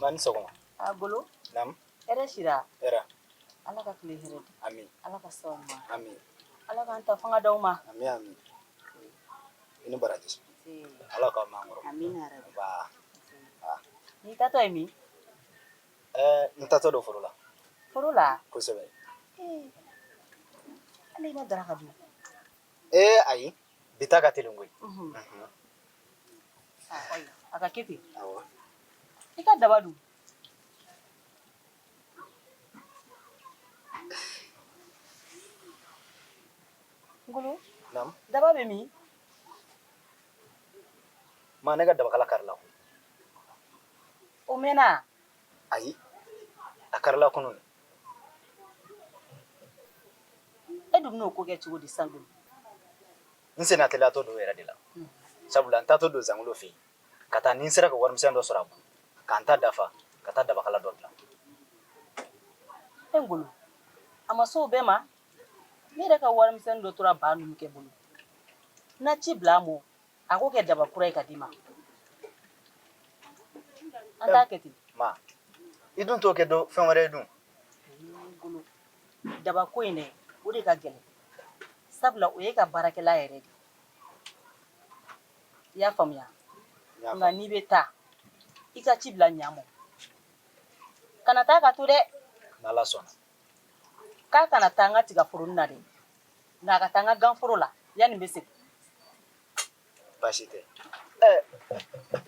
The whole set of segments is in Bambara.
Ma ni sɔgɔma. A Golo. Naamu. Hɛrɛ sira. Hɛrɛ. Ala ka tile hɛrɛ di. Ami. Ala ka s'aw ma. Ami. Ala k'an ta fanga d'aw ma. Ami ami. I ni baraji. Ala k'aw mɛn an kɔrɔ. Amina yarabi. Nba. N'i taatɔ ye min? Ɛɛ n taatɔ don foro la. Foro la? Kosɛbɛ. Ee. Hali i ma daraka dun. Ee ayi bi ta ka teli koyi. A ka kɛ ten. Awɔ. I ka daba dun. Ngolo. Naamu. Daba bɛ min? Ma ne ka dabakala karila koyi. O mɛnna? Ayi. A karila kunun. E dun bɛn'o ko kɛ cogo di sisan Ngolo? N senna teliyatɔ don yɛrɛ de la. Sabula n taatɔ don Zangolo fɛ yen ka taa ni n sera ka warimisɛn dɔ sɔrɔ a bolo ka n ta dafa ka taa dabakala dɔ dilan. E Ngolo, a ma se o bɛɛ ma. Ne yɛrɛ ka warimisɛn dɔ tora ba numukɛ bolo. Na ci bila a ma, a k'o kɛ daba kura ye ka d'i ma. An t'a kɛ ten. Ma, i dun t'o kɛ dɔ fɛn wɛrɛ ye dun. Ngolo, daba ko in dɛ, o de ka gɛlɛn. Sabula o ye ka baarakɛla yɛrɛ de. I y'a faamuya? Nka n'i bɛ taa, i ka ci bila ɲa mɔ. Kana taa ka to dɛ. N'Ala sɔnna. K'a kana taa n ka tigaforonin na dɛ. Nka a ka taa n ka ganforo la yanni n bɛ segin. Baasi tɛ. Ɛ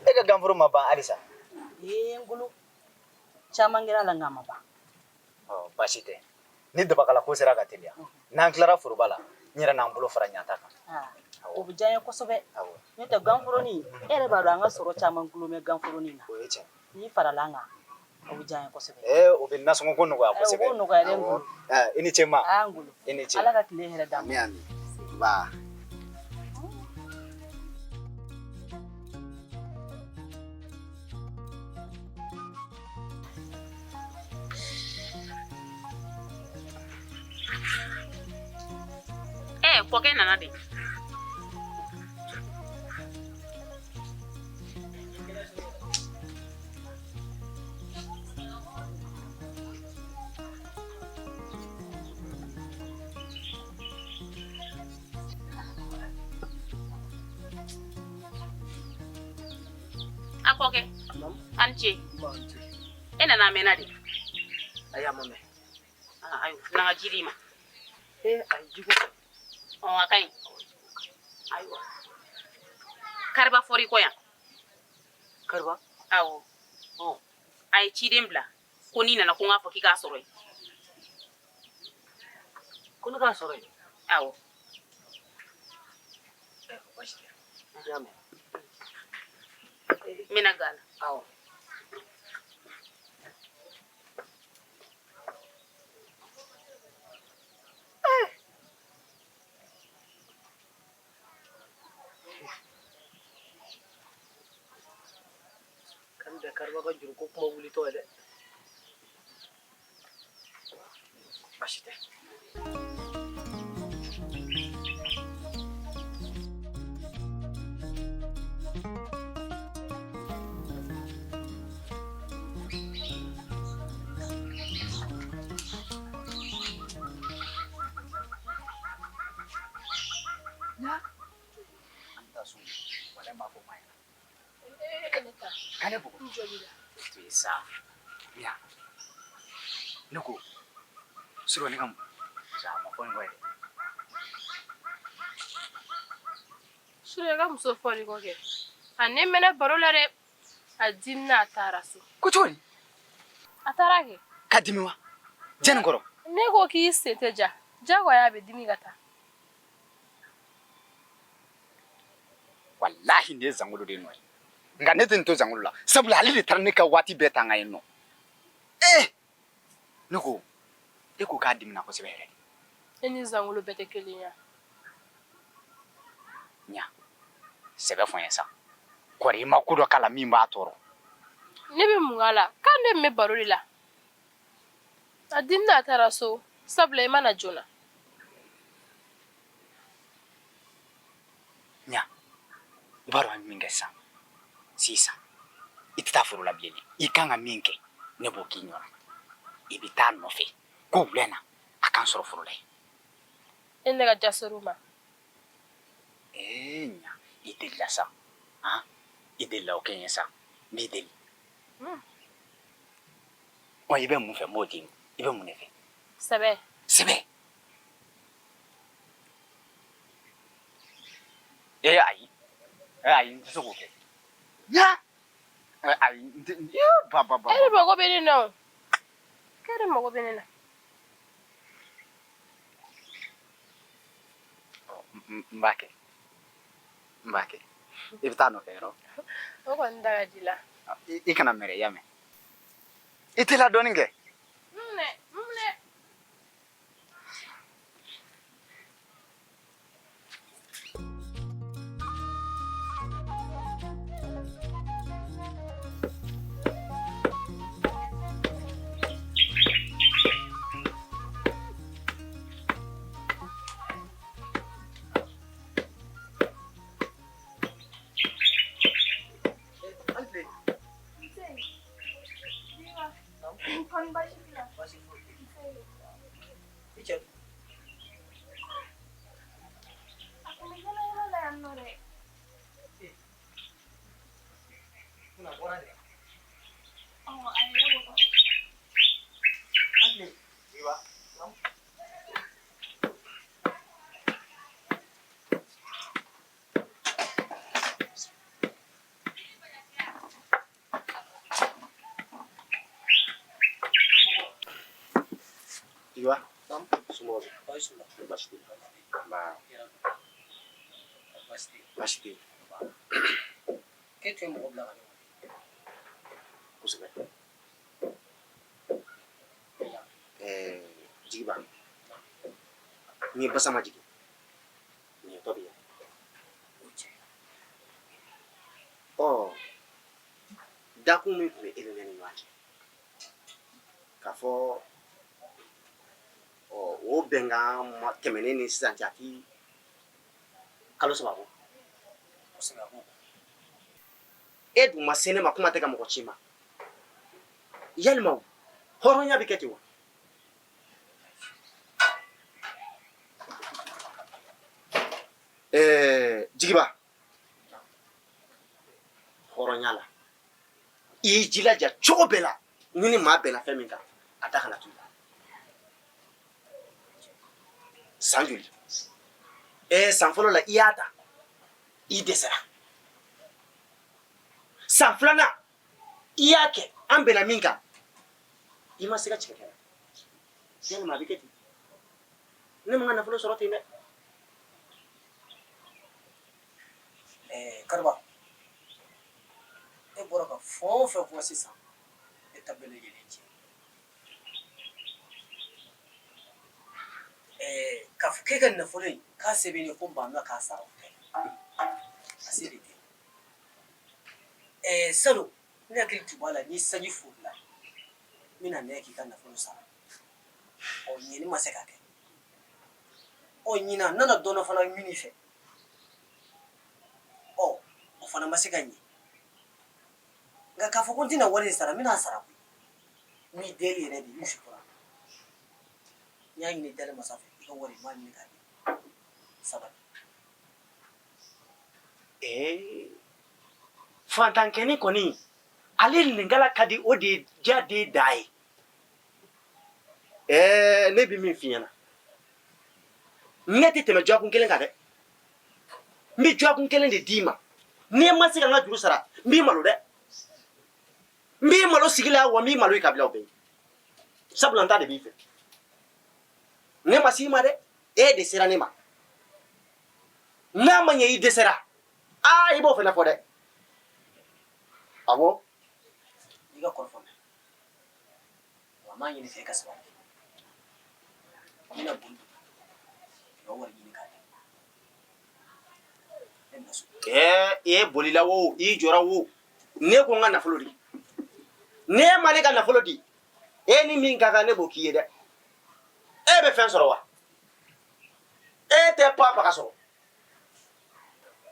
e ka ganforo ma ban halisa? Ee Ngolo, caman kɛra a la nka a ma ban. Ɔ baasi tɛ. Ni dabakala ko sera ka teliya, n'an tilara foroba la, n yɛrɛ n'an bolo fara ɲata kan. O bɛ diya n ye kosɛbɛ. N'o tɛ ganforonin, e yɛrɛ b'a dɔn an ka sɔrɔ caman gulon bɛ ganforonin na. O ye tiɲɛ. N'i farala an kan, o bɛ diya n ye kosɛbɛ. Ee o bɛ nasɔngɔ ko nɔgɔya kosɛbɛ. O b'o nɔgɔya dɛ Ngolo. I ni ce ma. Aa Ngolo. I ni ce. Ala ka tile hɛrɛ d'an ma. Ami ami. Nba. Ee kɔkɛ nana de. A kɔkɛ, a ni ce. E nana a mɛnna de. Ayi a ma mɛn. Ayiwa, na n ka ji d'i ma. Ee ayi jiko ka ɲi. Ɔ a ka ɲi. Ayiwa. Kariba fɔr'i kɔ yan. Kariba? Awɔ. Ɔ. A ye ciden bila ko n'i nana ko n k'a fɔ k'i k'a sɔrɔ yen. Ko ne k'a sɔrɔ yen? Awɔ. Baasi tɛ. N y'a mɛn. N bɛna ga la. Awɔ. Kan bɛ Kariba ka juruko kuma wulitɔ ye dɛ. Baasi tɛ. Kane bugu. To ye sa. Ya. Ne ko surɔ ne ka sa ma fɔ n kɔ ye. Surɔ i ka muso fɔr'i kɔ kɛ. A ne mɛnna baro la dɛ. A dimina a taara so. Ko cogo di? A taara kɛ. Ka dimi wa? Jɛni kɔrɔ. Ne ko k'i sen tɛ ja. Jagoya a bɛ dimi ka taa. Walahi nin ye Zangolo de nɔ ye. Nka ne tɛ nin to Zangolo la. Sabula ale de taara ne ka waati bɛɛ ta n ka yen nɔ. Ee! Ne ko, e ko k'a dimina kosɛbɛ yɛrɛ. E ni Zangolo bɛɛ tɛ kelen ye. Ɲa, sɛbɛ fɔ n ye sa. Kɔri i ma ko dɔ k'a la min b'a tɔɔrɔ. Ne bɛ mun k'a la? K'a ne tun bɛ baro de la. A dimina a taara so. Sabula i ma na joona. Ɲa, i b'a dɔn an bɛ min kɛ sisan. Sisan, I tɛ taa foro la bilen dɛ. I kan ka min kɛ, ne b'o k'i ɲɔna. I bɛ taa a nɔfɛ ko wula in na a k'an sɔrɔ foro la yen. E ne ka jaser'u ma. Ee ɲa, i delila sa. Han? I delila o kɛ n ye sa. N b'i deli. Ɔ i bɛ mun fɛ n b'o d'i ma. I bɛ mun de fɛ? Sɛbɛ. Sɛbɛ. Ee ayi. Ee ayi n tɛ se k'o kɛ. Ɲa! Ee ayi n tɛ ee ba ba ba. E de mago bɛ ne na o. E de mago bɛ ne na. N b'a kɛ. N b'a kɛ. I bɛ taa a nɔfɛ yɔrɔ. O kɔni da ka di la. I kana mɛrɛ i y'a mɛn. I teliya dɔɔnin kɛ. N minɛ, n minɛ. I cɛ A kun bɛ yala la yan nɔ dɛ. Munna a bɔra de? Ɔ a yɛrɛ bɔra. Hali Jigiba. Jigiba. Somɔgɔw bɛ? Baasi t'u la. Baasi tɛ yen. Nba. Baasi tɛ yen. Baasi tɛ yen. K'e tun ye mɔgɔ bila ka ne wele. Kosɛbɛ. Ɛɛ Jigiba, n ye basa majigin. Nin ye tɔ bɛ yan. O cɛ. Ɔ dakun min tun bɛ e ni ne ni ɲɔgɔn cɛ, k'a fɔ ɔ o bɛnkan ma tɛmɛnen ni sisan cɛ a ti kalo 3 bɔ. Kosɛbɛ a b'o bɔ. E dun ma se ne ma, kuma tɛ ka mɔgɔ ci ma. Yalima hɔrɔnya bɛ kɛ ten wa? Ɛɛ Jigiba, hɔrɔnya la i y'i jilaja cogo bɛɛ la ni ni maa bɛnna fɛn min kan a da kana to i la. San joli? Ɛɛ san fɔlɔ la i y'a ta, i dɛsɛra. San filanan i y'a kɛ, an bɛnna min kan i ma se ka tigɛ kɛ. Yalima a bɛ kɛ ten? Ne ma n ka nafolo sɔrɔ ten dɛ. Ɛɛ Kariba, e bɔra ka fɛn o fɛn fɔ sisan, e ta bɛɛ lajɛlen tiɲɛ. Ɛɛ k'a fɔ k'e ka nafolo in k'a se bɛ ne ye ko n banna k'a sara, o tɛ. A se de tɛ. Ɛɛ salon ne hakili tun b'a la ni sanji forila n bɛna nɛ k'i ka nafolo sara. Ɔ ɲɛni ma se ka kɛ. Ɔ ɲinan n nana dɔ dɔ fana ɲini i fɛ. Ɔ o fana ma se ka ɲɛ. Nka k'a fɔ ko n tɛna wari in sara, n bɛna a sara koyi. N b'i deli yɛrɛ de, n sutura. N y'a ɲini dali masa fɛ, i ka wari n b'a ɲini k'a di. Sabali. Ee fantankɛni kɔni, ale ningala ka di, o de ye diya den da ye. Ɛɛ ne bɛ min f'i ɲɛna, ne tɛ tɛmɛ dɔgɔkun kelen kan dɛ. N bɛ dɔgɔkun kelen de d'i ma. N'i ma se ka n ka juru sara, n b'i malo dɛ. N b'i malo sigi la, wa n b'i malo i kabilaw bɛɛ ye. Sabula n ta de b'i fɛ. Ne ma s'i ma dɛ, e de sera ne ma. N'a ma ɲɛ i dɛsɛra, aa i b'o fana fɔ dɛ. Awɔ. I ka kɔrɔfɔ mɛn. Wa n b'a ɲini fɛ i ka sabali. N bɛna boli i ka wari ɲini k'a di. Ne bɛna so. Ɛɛ e bolila wo, i jɔra wo. Ne ko n ka nafolo di. Ne ma ne ka nafolo di. E ni min ka kan ne b'o k'i ye dɛ. E bɛ fɛn sɔrɔ wa? E tɛ pa paga sɔrɔ.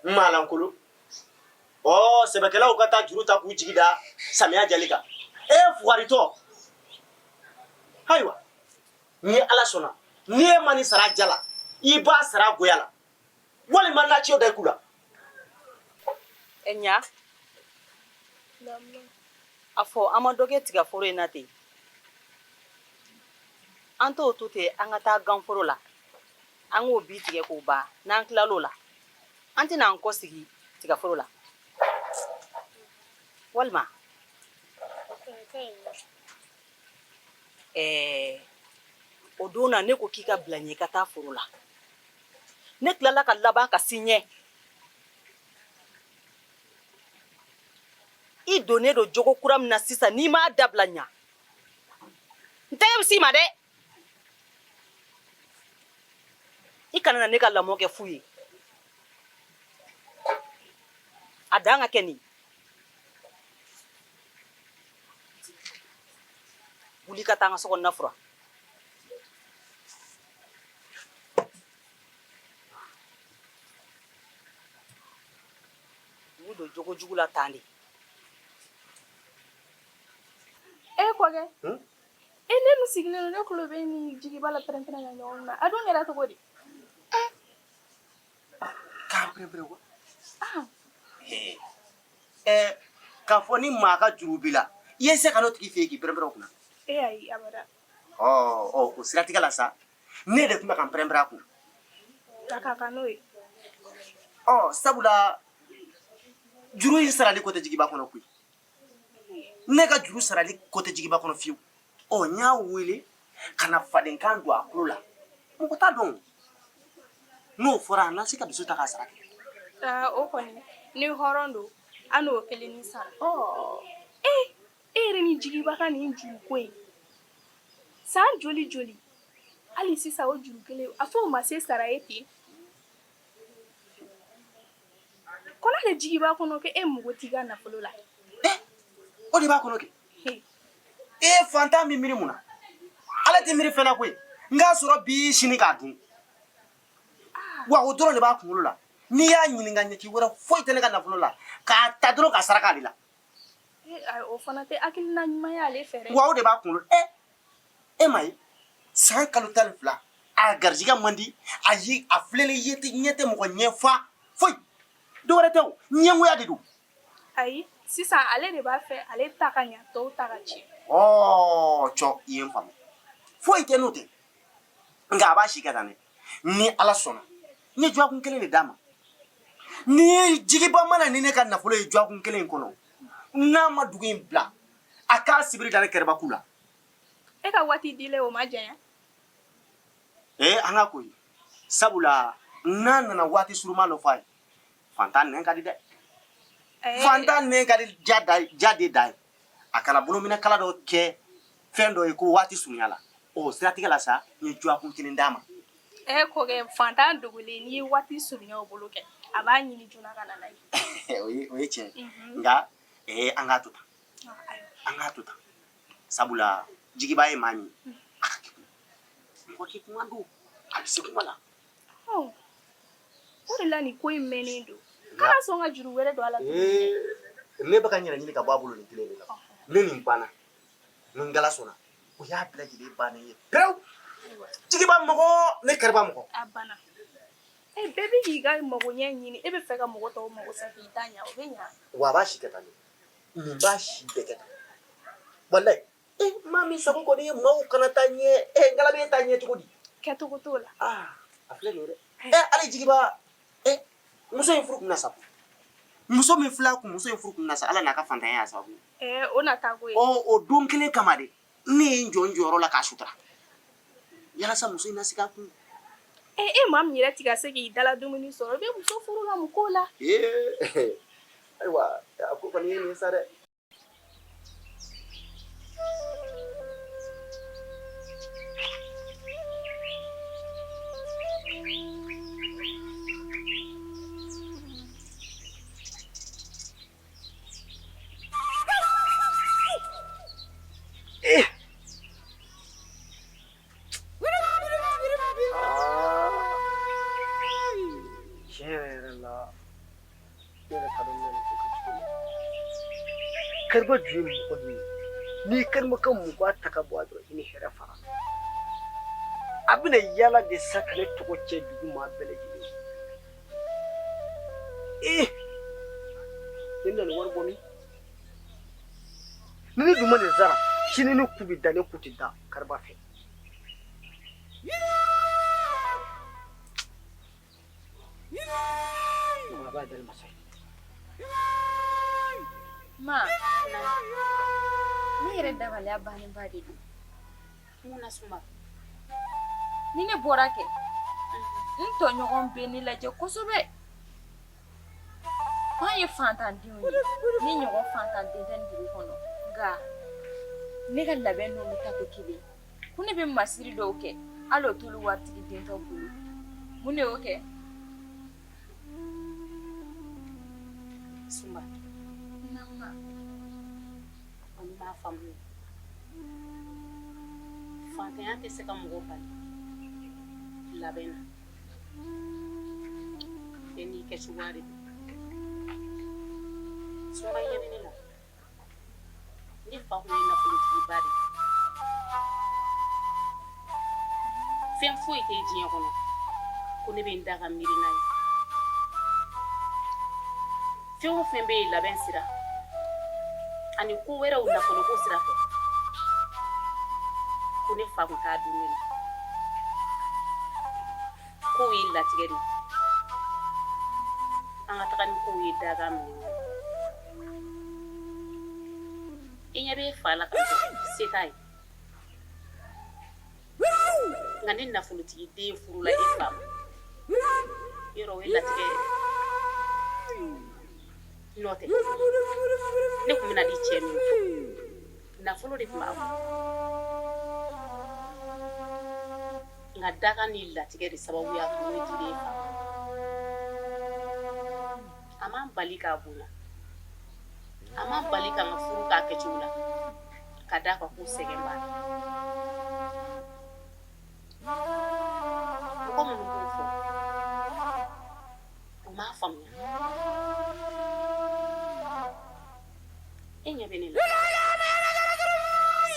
Maalankolon. Ɔ sɛbɛkɛlaw ka taa juru ta k'u jigi da samiya jali kan. E fugaritɔ. Ayiwa, ni Ala sɔnna, ni e ma nin sara ja la, i b'a sara goya la. Walima na ciyo da i ku la. E ɲa. A fɔ an ma dɔ kɛ tigaforo in na ten. An t'o to ten, an ka taa ganforo la. An k'o bi tigɛ k'o ban. N'an tilal'o la, an tɛna an kɔ sigi tigaforo la. Walima ɛɛ o don na ne ko k'i ka bila n ɲɛ i ka taa foro la. Ne tilala ka laban ka s'i ɲɛ. I donnen don jogo kura min na sisan, n'i m'a dabila ɲa, n tɛgɛ bɛ s'i ma dɛ. I kana na ne ka lamɔ kɛ fu ye. A dan ka kɛ nin. Wuli ka taa n ka so kɔnɔna furan. U don jogo jugu la tan de. E kɔkɛ, e ne min sigilen don, ne tulo bɛ ni jigiba la pɛrɛn-pɛrɛn na ɲɔgɔn na. A dun kɛra cogo di? K'a pɛrɛn-pɛrɛn wa? Ɛ k'a fɔ ni maa ka juru b'i la, i ye se ka n'o tigi fɛ yen k'i pɛrɛn-pɛrɛn o kunna? E ayi, abada. Ɔ ɔ o siratigɛ la sa, ne de tun bɛ ka n pɛrɛn-pɛrɛn a kunna. A ka kan n'o ye. Ɔ sabula juru in sarali ko tɛ jigiba kɔnɔ koyi. Ne ka juru sarali ko tɛ jigiba kɔnɔ fiyewu. Ɔ n y'a wele ka na fadenkan don a tulo la. Mɔgɔ t'a dɔn. N'o fɔra, a na se ka dusu ta k'a sara kɛ. Aa, o kɔni, ni hɔrɔn don, an n'o kelen ni sara. E, e yɛrɛ ni jigiba ka nin juru ko in. San joli joli? Hali sisan o juru kelen, a fɔ o ma se sara ye ten. Kɔnɔ de jigiba kɔnɔ ko e mago t'i ka nafolo la. O de b'a kɔnɔ kɛ. E fantan bɛ miiri mun na? Ala tɛ miiri fɛn na koyi. N k'a sɔrɔ bi sini k'a dun. Wa o dɔrɔn de b'a kunkolo la. N'i y'a ɲininka ɲɛci wɛrɛ foyi tɛ ne ka nafolo la. K'a ta dɔrɔn ka saraka ale la. O fana tɛ hakilina ɲuman ye ale fɛ dɛ. Wa o de b'a kunkolo. E ma ye san kalo 12 a garijɛgɛ man di, ayi a filɛlen ye tɛ ɲɛ tɛ mɔgɔ ɲɛ fa foyi. Dɔwɛrɛ tɛ o, ɲɛngoya de don. Ayi, sisan ale de b'a fɛ ale ta ka ɲa, tɔw ta ka tiɲɛ. Ɔ cɔ, i ye n faamu. Foyi tɛ n'o tɛ. Nka a b'a si kɛ tan dɛ. Ni Ala sɔnna, n ye dɔgɔkun kelen de d'a ma. Ni jigiba mana ni ne ka nafolo ye dɔgɔkun kelen in kɔnɔ, n'a ma dugu in bila, a k'a sibiri da ne kɛrɛbakun la. E ka waati dilen o ma janya? Ee an ka koyi. Sabula n'a nana waati surunman dɔ fɔ a ye, fantan nɛn ka di dɛ. Fantan nɛn ka di ja da, ja de da ye. A kana bolominɛ kala dɔ kɛ fɛn dɔ ye ko waati surunya la. O siratigɛ la sa, n ye dɔgɔkun kelen d'a ma. E kɔkɛ, fantan dogolen, n'i ye waati surunya o bolo kɛ, a b'a ɲini joona ka na n'a ye. O ye tiɲɛ ye. Nka an k'a to tan. An k'a to tan. Sabula jigiba ye maa min ye, a ka kekun. Mɔgɔ kekun don, a bɛ se kuma la. O de la nin ko in mɛnnen don. Kana sɔn ka juru wɛrɛ don a la tuguni. Ne bɛ ka n yɛrɛ ɲini ka bɔ a bolo nin kelen de la. Ne nin banna, ni n kala sɔnna, o y'a bɛɛ lajɛlen bannen ye pewu. Jigiba mɔgɔ, ne kariba mɔgɔ. A banna. E bɛɛ bɛ k'i ka magoɲɛ ɲini, e bɛ fɛ ka mɔgɔ tɔw mago sa k'i ta ɲɛ, o bɛ ɲa. Wa a b'a si kɛ tan de. Nin b'a si bɛɛ kɛ tan. Walayi. E maa min sago kɔni ye maaw kana taa ɲɛ, e ngalabe taa ɲɛ cogo di? Kɛcogo t'o la. A filɛ nin ye dɛ. Ale jigiba, muso in furu kun na sa. Muso min filɛ a kun, muso in furu kun na sa, Ala n'a ka fantanya y'a sababu ye. O na taa ko ye. Ɔ o don kelen kama de, ne ye n jɔ n jɔyɔrɔ la k'a sutura. Yalasa muso in na sigi a kun. E maa min yɛrɛ ti ka se k'i dala dumuni sɔrɔ, i bɛ muso furu ka mun k'o la? Ayiwa, a ko kɔni ye nin ye sa dɛ. Tiɲɛ yɛrɛ yɛrɛ la, ne yɛrɛ t'a dɔn n bɛna nin ko kɛ cogo. Kariba dun ye mɔgɔ min ye, n'i Kariba ka mɔgɔ ta ka bɔ a dɔrɔn i ni hɛrɛ fara. A bɛna yala de sa ka ne tɔgɔ cɛ dugu maa bɛɛ lajɛlen ye. Ee, ne bɛna nin wari bɔ min? Ni ne dun ma nin sara, sini ne ku bɛ da, ne ku tɛ da Kariba fɛ. A b'a dali masa ye. Ma, ne yɛrɛ dabaliya bannenba de don. Mun na Suma? Ni ne bɔra kɛ, n tɔɲɔgɔn bɛ ne lajɛ kosɛbɛ. K'an ye fantandenw ye, ne ɲɔgɔn fantanden tɛ nin dugu kɔnɔ. Nka ne ka labɛn n'olu ta tɛ kelen ye. Ko ne bɛ masiri dɔw kɛ, hali o t'olu waritigi den tɔw bolo. Mun de y'o kɛ? Suma. Naamu ma. Kɔni m'a faamu. Fantanya tɛ se ka mɔgɔ bali labɛn na. Bɛɛ n'i kɛcogoya de don. Suma ɲɛ bɛ ne la. Ne fa tun ye nafolotigiba de ye. Fɛn foyi tɛ diɲɛ kɔnɔ ko ne bɛ n da ka miiri n'a ye. Fɛn o fɛn bɛ yen labɛn sira ani ko wɛrɛw nafoloko sira fɛ, ko ne fa tun t'a dɔn ne la. Kow ye latigɛ de ye. An ka taga ni kow ye dakan minɛ. I ɲɛ bɛ e fa la ka se t'a ye, nka ni nafolotigi den furula e fa ma, yɔrɔ o ye latigɛ ye. N'o tɛ, ne tun bɛna di cɛ min ma, nafolo de tun b'a bolo, nka dakan ni latigɛ de sababu y'a to ne dira e fa ma. A m'an bali k'a bonya, a m'an bali ka n ka furu k'a kɛcogo la, ka d'a kan ko sɛgɛn b'a la. Mɔgɔ minnu b'o fɔ, u m'a faamuya. E ɲɛ bɛ ne la,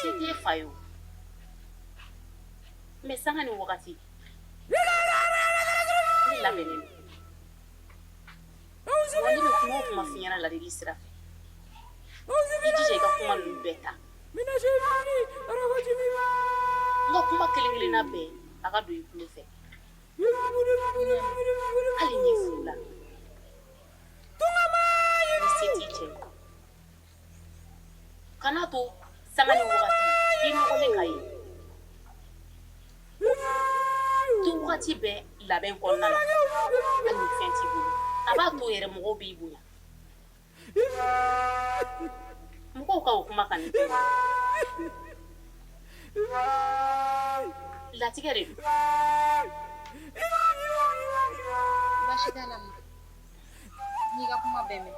se t'e fa ye o, mais sanga ni wagati ne labɛnnen don. Wa ne bɛ kuma o kuma f'i ɲɛna ladili sira fɛ, i jija i ka kuma ninnu bɛɛ ta. N ka kuma kelen kelenna bɛɛ a ka don i tulo fɛ. Hali n'i furula, ni se t'i cɛ ye, kana to sanga ni wagati i nɔgɔlen ka ye. To wagati bɛɛ labɛn kɔnɔna na, hali ni fɛn t'i bolo, a b'a to yɛrɛ mɔgɔw b'i bonya. Mɔgɔw ka o kuma kana i tɔɔrɔ. Latigɛ de don. Baasi t'a la ma. N y'i ka kuma bɛɛ mɛn.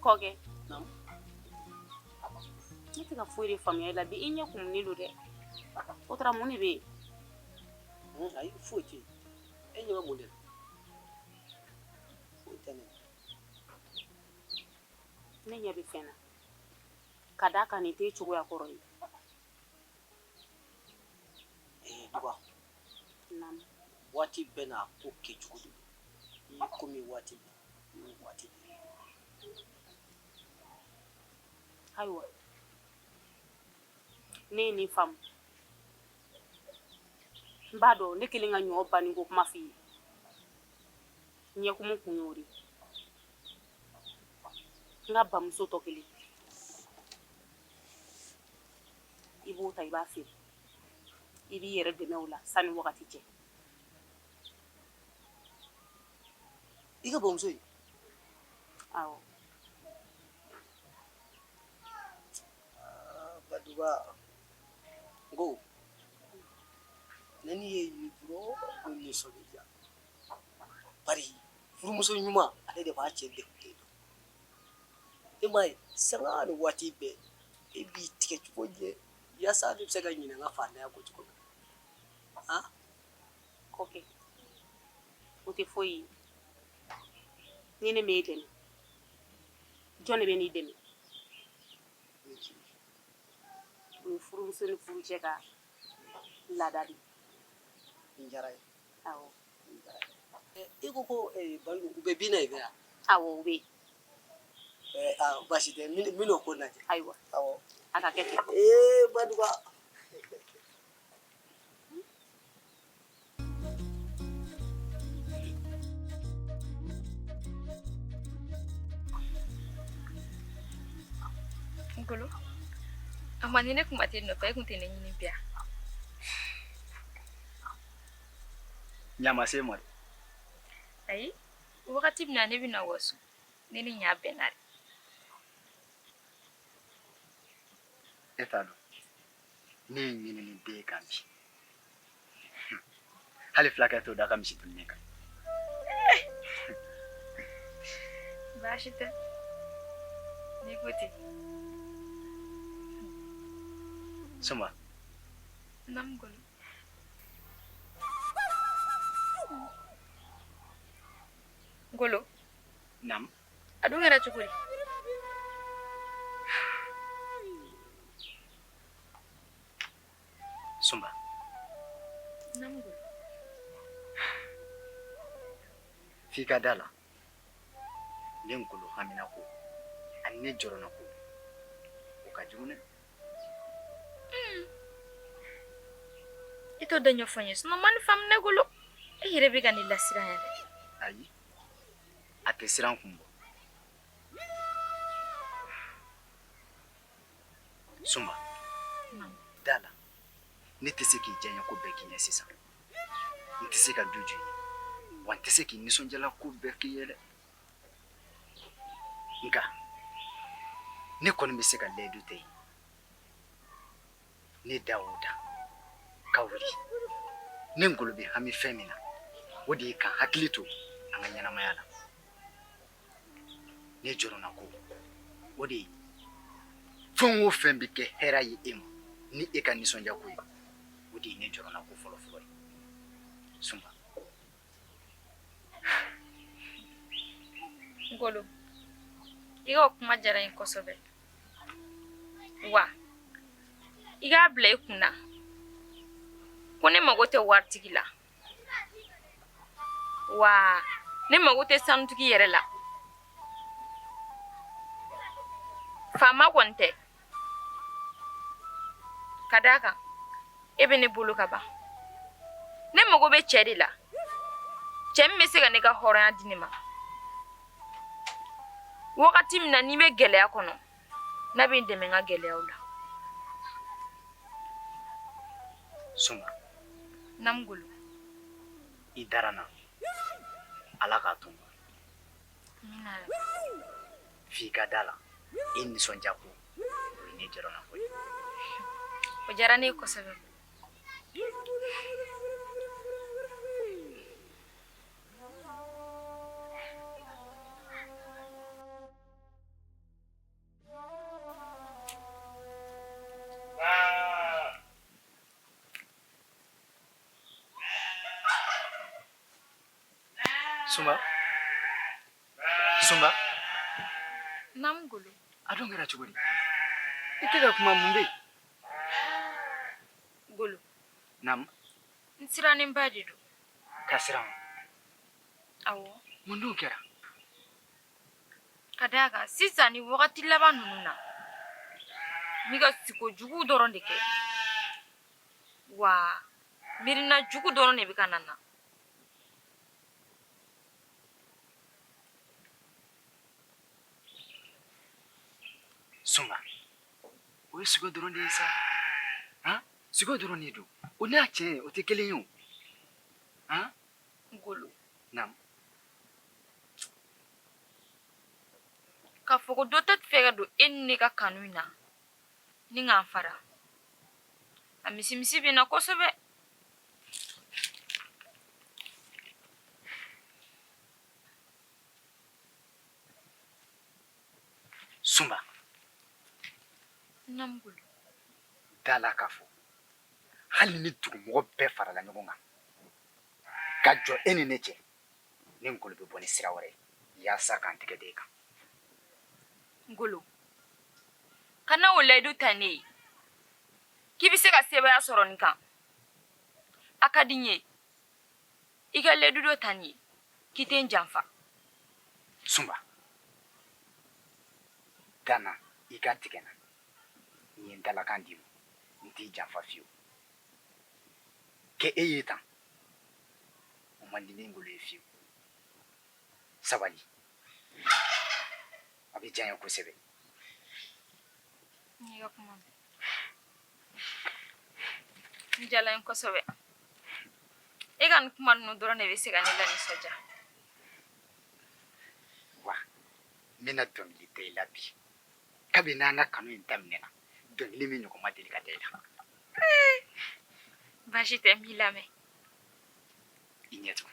Kɔkɛ, ne tɛ ka foyi de faamuya i la bi. I ɲɛ kumunen don dɛ. O taara mun de bɛ yen? Ayi, foyi tɛ yen. E ɲɛ bɛ mun de la? Foyi tɛ ne la. Ne ɲɛ bɛ fɛn na, ka d'a kan nin t'e cogoya kɔrɔ ye. Ee Duba. Naamu. Waati bɛɛ n'a ko kɛcogo de don. I ye ko min waati min, i y'o waati de. Ayiwa, ne ye nin faamu. N b'a dɔn ne kelen ka ɲɔ banni ko kuma f'i ye, ɲɛkumu kun y'o de ye. N ka bamuso tɔ kelen, i b'o ta i b'a feere, i b'i yɛrɛ dɛmɛ o la sanni wagati cɛ. I ka bamuso ye? Awɔ. Baduba, n ko ne ni ye ye dɔrɔn ko nisɔn bɛ diya, bari furumuso ɲuman, ale de b'a cɛ degunnen dɔn. E m'a ye, sanga ni waati bɛɛ e b'i tigɛ cogo jɛ yaasa ne bɛ se ka ɲinɛ n ka faantanya kɔ cogo min na. Kɔkɛ, o tɛ foyi ye. Ni ne m'e dɛmɛ, jɔn de bɛ n'i dɛmɛ? O ye furumuso ni furucɛ ka laada de ye. Nin diyara n ye. Awɔ. I ko ko Balu, u bɛ bin na yen fɛ yan? Awɔ, u bɛ yen. Baasi tɛ, n bɛn'o ko lajɛ. Ayiwa. Awɔ. A ka kɛ ten. Ee Baduba. Ngolo, a ma ni ne kun ma t'e nɔfɛ, e kun tɛ ne ɲini bi yan. Ɲa ma se ma dɛ. Ayi, wagati min na ne bɛna waso, ne ni ɲa bɛnna de. E t'a dɔn ne ye ɲinini den kan bi, hali fulakɛ t'o da ka misi tununnen kan. Baasi tɛ, n'i ko ten. Suma. Naamu Ngolo. Ngolo. Naamu. A dun kɛra cogo di? Sunba. Naamu Ngolo. F'i ka da la, ne Ngolo hamina ko ani ne jɔrɔna ko, o ka jugu dɛ. I t'o da ɲɛfɔ n ye, sinon ma nin faamu ne Ngolo. E yɛrɛ bɛ ka ne lasiran yɛrɛ. Ayi, a tɛ siran kun bɔ. Sunba, da la, ne tɛ se k'i diyaɲɛ ko bɛɛ k'i ɲɛ sisan. N tɛ se ka du jɔ i ye, wa n tɛ se k'i nisɔndiyala ko bɛɛ k'i ye dɛ. Nka ne kɔni bɛ se ka layidu ta i ye, ne da o da ka wuli, ne Ngolo bɛ hami fɛn min na, o de ye ka hakili to an ka ɲɛnamaya la. Ne jɔrɔna ko o de ye fɛn o fɛn bɛ kɛ hɛrɛ ye e ma ni e ka nisɔndiya ko ye, o de ye ne jɔrɔna ko fɔlɔfɔlɔ ye. Sunba. Ngolo, i ka o kuma diyara n ye kosɛbɛ. Wa i k'a bila i kun na ko ne mago tɛ waritigi la, wa ne mago tɛ sanutigi yɛrɛ la. Faama kɔni tɛ, ka d'a kan e bɛ ne bolo ka ban. Ne mago bɛ cɛ de la, cɛ min bɛ se ka ne ka hɔrɔnya di ne ma wagati min na ni n bɛ gɛlɛya kɔnɔ, n'a bɛ n dɛmɛ n ka gɛlɛyaw la. Sunba. Naamu Ngolo. I dara n na, Ala k'a to n Amina. F'i ka da la, e nisɔndiya ko o ye ne jɔrɔna ko ye. O diyara ne ye kosɛbɛ. Sunba. Sunba. Naamu Ngolo. A dun kɛra cogo di? I tɛ ka kuma, mun bɛ yen? Ngolo. Naamu. N sirannenba de don. Ka siran? Awɔ. Mun dun kɛra? Ka d'a kan sisan ni wagati laban ninnu na, n bɛ ka siko jugu dɔrɔn de kɛ. Wa Miirina jugu dɔrɔn de bɛ ka na n na. Sunba, o ye sugo dɔrɔn de ye sa. Han? Sugo dɔrɔn de don. O n'a tiɲɛ o tɛ kelen ye o. Han? Ngolo. Naamu. K'a fɔ ko dɔ tɛ fɛ ka don e ni ne ka kanu in na ni k'an fara a misimisi bɛ n na kosɛbɛ. Sunba. Naamu Ngolo. Da la k'a fɔ hali ni dugumɔgɔ bɛɛ farala ɲɔgɔn kan ka jɔ e ni ne cɛ ne Ngolo bɛ bɔ ni sira wɛrɛ ye yaasa k'an tɛgɛ d'e kan. Ngolo, kana o layidu ta ne ye k'i bɛ se ka sebaaya sɔrɔ nin kan. A ka di n ye i ka layidu dɔ ta n ye k'i tɛ n janfa. Sunba, da n na i ka tigɛ n na. N ye n dalakan d'i ma, n t'i janfa fiyewu. K'e ye tan, o man di ne Ngolo ye fiyewu. Sabali, a bɛ diya n ye kosɛbɛ. N y'i ka kuma mɛn. N diyala n ye kosɛbɛ. E ka nin kuma ninnu dɔrɔn de bɛ se ka ne lanisɔndiya. Wa n bɛna dɔnkili da i la bi. Kabini an ka kanu in daminɛna, dɔnkili min ɲɔgɔn ma deli ka da i la. Baasi tɛ, n b'i lamɛn. I ɲɛ tugun.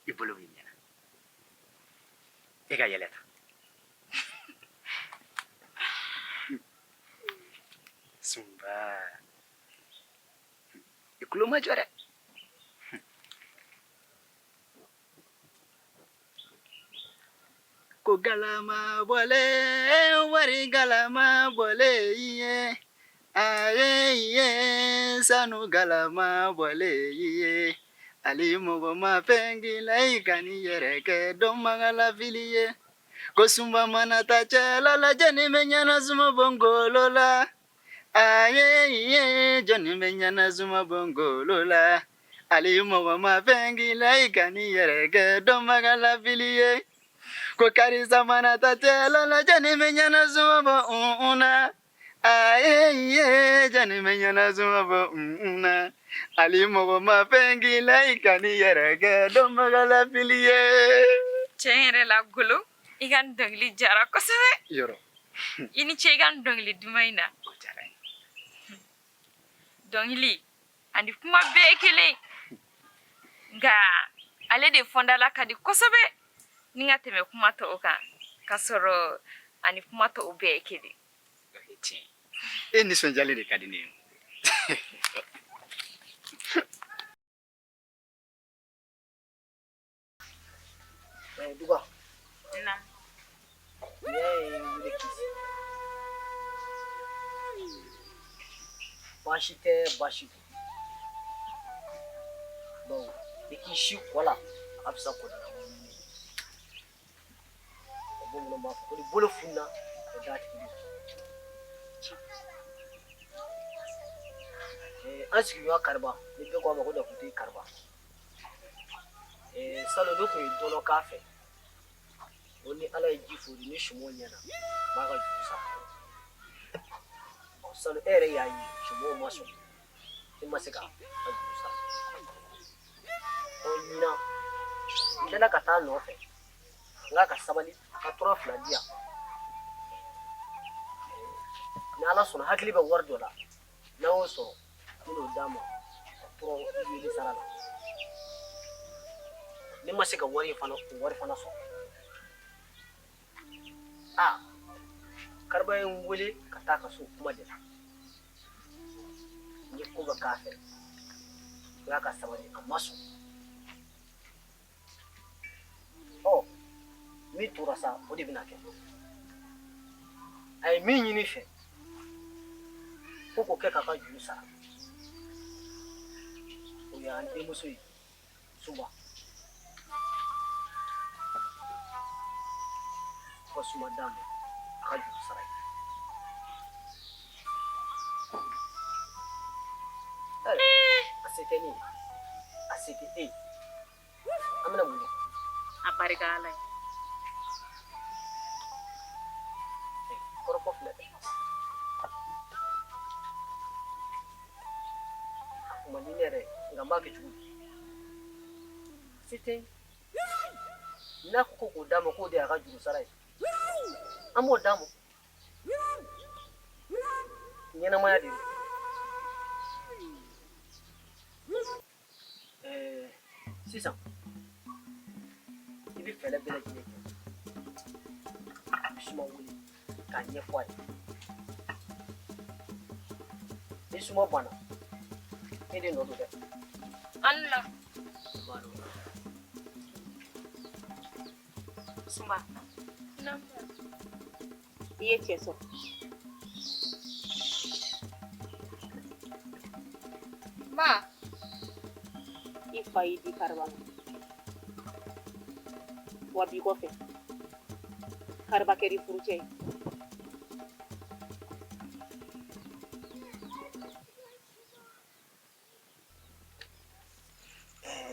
I bolo b'i ɲɛ na. E ka yɛlɛ ta. Sunba. I tulo majɔ dɛ. Ko galama bɔlen, wari galama bɔlen ye. Aye ye, sanu galama bɔlen ye. Ali mɔgɔ ma fɛn k'i la, i kan'i yɛrɛ kɛ dɔnbagalafili ye. Ko sunba mana taa cɛla la, jɔnni bɛ ɲɛnasuma bɔ ngolo la? Aye ye, jɔnni bɛ ɲɛnasuma bɔ ngolo la? Ali mɔgɔ ma fɛn k'i la, i kan'i yɛrɛ kɛ dɔnbagalafili ye. Ko karisa mana taa cɛla la, jɔnni bɛ ɲɛnasuma bɔ un na? Aye ye, jɔnni bɛ ɲɛnasuma bɔ un na? Ali mɔgɔ ma fɛn k'i la, i kan'i yɛrɛ kɛ dɔnbagalafili ye. Tiɲɛ yɛrɛ la Golo, i ka nin dɔnkili diyara kosɛbɛ. Yɔrɔ. I ni ce i ka nin dɔnkili duman in na. O diyara n ye. Dɔnkili ani kuma bɛɛ ye kelen, nka ale de fɔndala ka di kosɛbɛ ni ka tɛmɛ kuma tɔw kan, k'a sɔrɔ ani kuma tɔw bɛɛ ye kelen. E nisɔndiyalen de ka di ne ye. Duga. Naam. Ne ye wele k'i baasi tɛ baasi tɛ bawo i k'i si kɔ la a ka fisa kɔ da la o bamananw b'a fɔ ko ni bolo fununa a bɛ d'a tigi de an sigiɲɔgɔn kariba ni bɛɛ ko a ma ko dakute kariba salon ne tun ye dɔnɔ k'a fɛ o ni ala ye ji fori ni sumanw ɲɛna n b'a ka juru sara ɔ salon e yɛrɛ y'a ye sumanw ma sɔn e ma se ka a juru sara ɔ ɲinan n tilala ka taa a nɔfɛ n k'a ka sabali a ka tura fila di yan ni ala sɔnna hakili bɛ wari dɔ la n'an y'o sɔrɔ n bɛn'o d'a ma tura wele sara la ne ma se ka wari in fana o wari fana sɔrɔ aa kariba ye n wele ka taa ka so kuma de la n ye ko bɛɛ k'a fɛ n k'a ka sabali a ma sɔn ɔ min tora sa o de bɛna kɛ a ye min ɲini i fɛ ko k'o kɛ k'a ka juru sara o y'an denmuso ye Sunba ka Sunba d'a ma a ka juru sara ye. se tɛ ne ye, a se tɛ e ye. An bɛna mun kɛ? A barika Ala ye. Kɔrɔfɔ filɛ dɛ. A kun man di ne yɛrɛ ye, nka n b'a kɛ cogo di? Se tɛ n ye. N'a ko k'o d'a ma k'o de y'a ka juru sara ye, an b'o d'a ma. Ɲɛnamaya de don. Ɛɛ sisan i bɛ fɛɛrɛ bɛɛ lajɛlen kɛ, i bɛ Suma wele k'a ɲɛfɔ a ye. Ni Suma banna, e de nɔ don dɛ. An la. Suma. I ye cɛ sɔrɔ. Ma. I fa y'i di Kariba ma. Wa bi kɔfɛ, Kariba kɛra i furucɛ ye.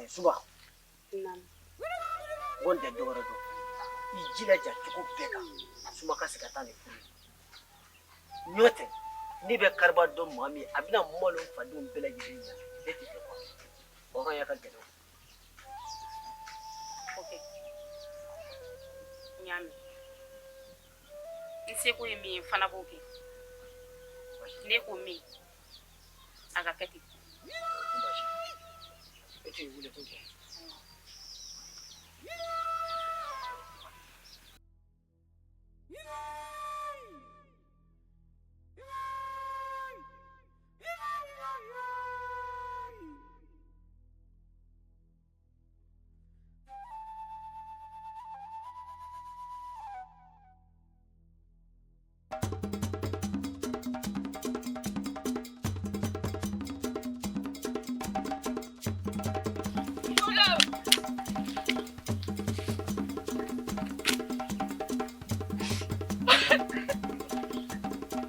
Suba. Naamu. N kɔni tɛ dɔwɛrɛ dɔn. I jilaja cogo bɛɛ kan Suma ka se ka taa nin furu in. N'o tɛ ne bɛ Kariba dɔn maa min ye, a bɛna malo n fadenw bɛɛ lajɛlen ɲɛ. Ne tɛ fɛ quoi. Hɔrɔnya ka gɛlɛn. Ok. N y'a mɛn. N seko ye min ye, n fana b'o kɛ. Ne ko min, a ka kɛ ten. E t'i wele kun kɛ.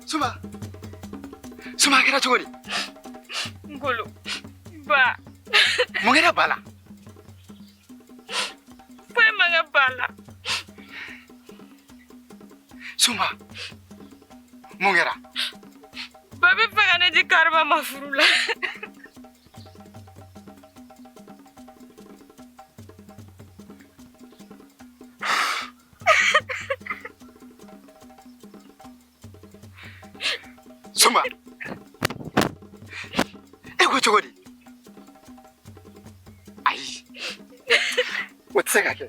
Suma, Suma a kɛra cogo di? Ngolo, ba. Mun kɛra ba la? Foyi ma kɛ ba la. Suma, mun kɛra? Ba bɛ fɛ ka ne di Kariba ma furu la. Suma, e ko cogo di? Ayi, o tɛ se ka kɛ.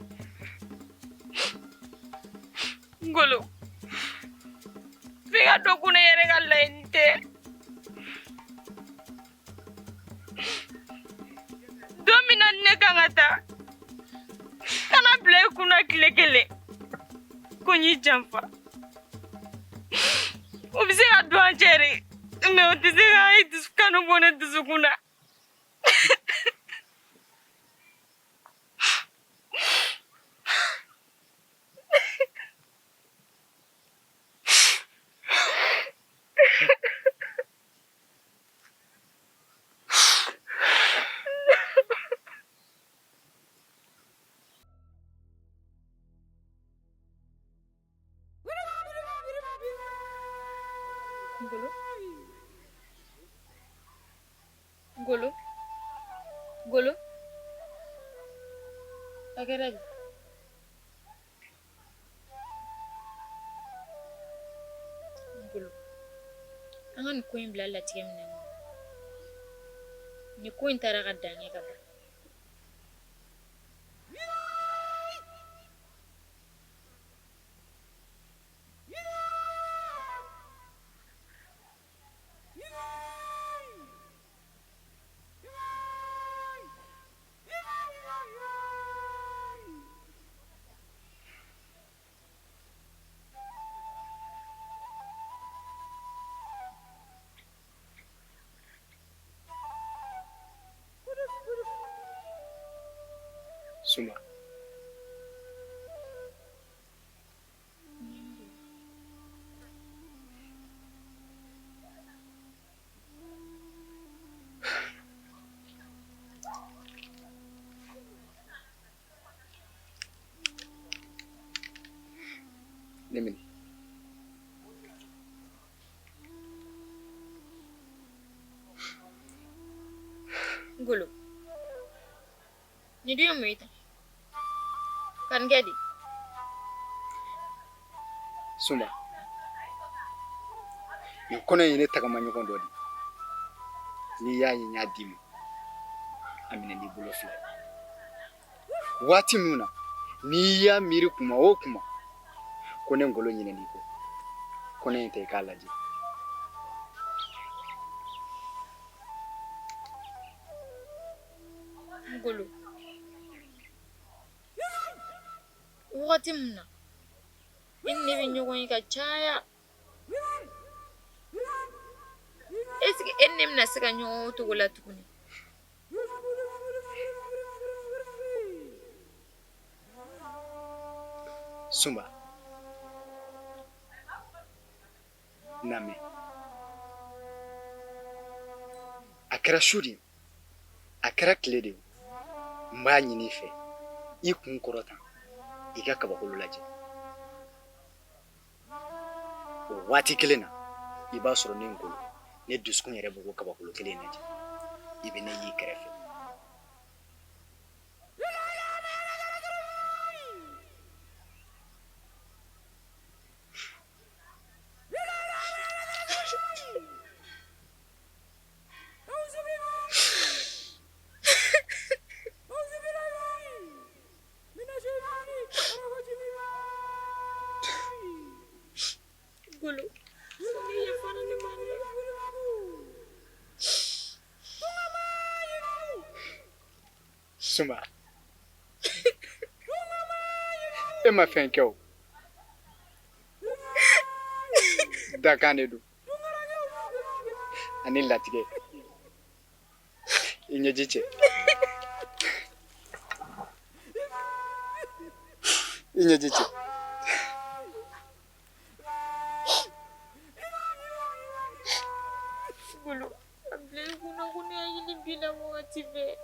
Ngolo, f'i ka dɔn ko ne yɛrɛ ka laɲini tɛ. Don min na ne kan ka taa, kana bila i kunna tile kelen ko n y'i janfa. O bɛ se ka don an cɛ de, mais o tɛ se ka i dusu kanu bɔ ne dusukun na. Ngolo. Ngolo. Ngolo. A kɛra di? Ngolo. An ka nin ko in bila latigɛ minɛn kɔnɔ. Nin ko in taara ka dan kɛ ka ban. Suma. Nin minɛ. Ngolo, nin dun ye mun ye tan? Ka nin kɛ di? Sunba, nin kɔnɔ in ye ne tagamaɲɔgɔn dɔ de ye. N'i y'a ye n y'a d'i ma, a minɛ n'i bolo fila ye. Waati min na n'i y'a miiri kuma o kuma ko ne Ngolo ɲinɛn'i kɔ, kɔnɔ in ta i k'a lajɛ. Ngolo, wagati min na i ni ne bɛ ɲɔgɔn ye ka caya, est-ce que e ni ne bɛna se ka ɲɔgɔn ye o cogo la tuguni? Sunba, n lamɛn. A kɛra su de ye, a kɛra tile de ye, n b'a ɲini i fɛ i kun kɔrɔta i ka kabakolo lajɛ. O waati kelen na i b'a sɔrɔ ne Ngolo, ne dusukun yɛrɛ bɛ k'o kabakolo kelen in lajɛ. I bɛ ne y'i kɛrɛfɛ. Ngolo, ne yafara ne ma dɛ. Sunba, e ma fɛn kɛ o. Dakan de don ani latigɛ. I ɲɛji cɛ. I ɲɛji cɛ. Ngolo, a bila i kunna ko ne hakili b'i la wagati bɛɛ.